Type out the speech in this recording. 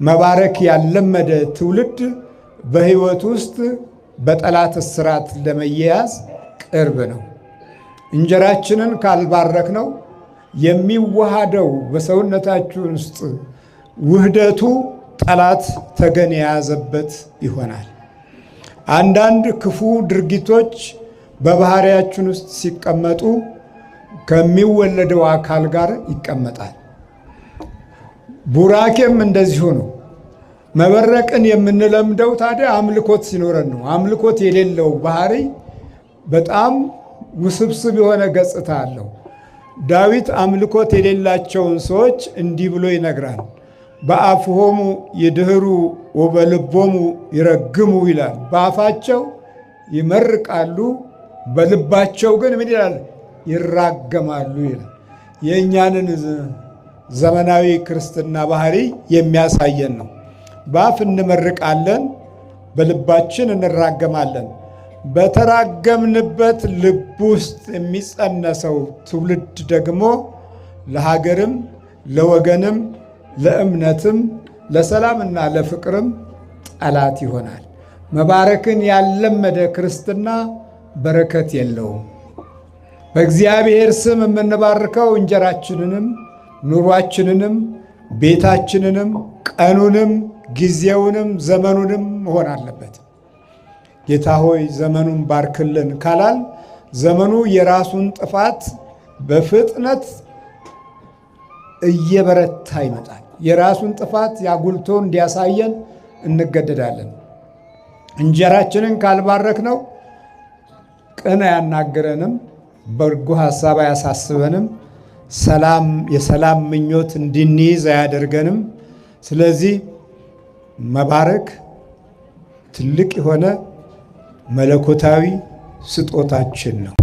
መባረክ ያልለመደ ትውልድ በሕይወት ውስጥ በጠላት እስራት ለመያያዝ ቅርብ ነው። እንጀራችንን ካልባረክነው የሚዋሃደው በሰውነታችን ውስጥ ውህደቱ ጠላት ተገን የያዘበት ይሆናል። አንዳንድ ክፉ ድርጊቶች በባህሪያችን ውስጥ ሲቀመጡ ከሚወለደው አካል ጋር ይቀመጣል። ቡራኬም እንደዚሁ ነው። መበረቅን የምንለምደው ታዲያ አምልኮት ሲኖረን ነው። አምልኮት የሌለው ባህሪ በጣም ውስብስብ የሆነ ገጽታ አለው። ዳዊት አምልኮት የሌላቸውን ሰዎች እንዲህ ብሎ ይነግራል። በአፍሆሙ ይድህሩ ወበልቦሙ ይረግሙ ይላል። በአፋቸው ይመርቃሉ፣ በልባቸው ግን ምን ይላል? ይራገማሉ ይላል። የእኛንን ዘመናዊ ክርስትና ባህሪ የሚያሳየን ነው። በአፍ እንመርቃለን፣ በልባችን እንራገማለን። በተራገምንበት ልብ ውስጥ የሚጸነሰው ትውልድ ደግሞ ለሀገርም ለወገንም ለእምነትም ለሰላምና ለፍቅርም ጠላት ይሆናል። መባረክን ያለመደ ክርስትና በረከት የለውም። በእግዚአብሔር ስም የምንባርከው እንጀራችንንም ኑሯችንንም ቤታችንንም ቀኑንም ጊዜውንም ዘመኑንም መሆን አለበት። ጌታ ሆይ ዘመኑን ባርክልን ካላል ዘመኑ የራሱን ጥፋት በፍጥነት እየበረታ ይመጣል። የራሱን ጥፋት ያጉልቶ እንዲያሳየን እንገደዳለን። እንጀራችንን ካልባረክ ነው ቅን አያናግረንም፣ በጎ ሀሳብ አያሳስበንም፣ ሰላም የሰላም ምኞት እንድንይዝ አያደርገንም። ስለዚህ መባረክ ትልቅ የሆነ መለኮታዊ ስጦታችን ነው።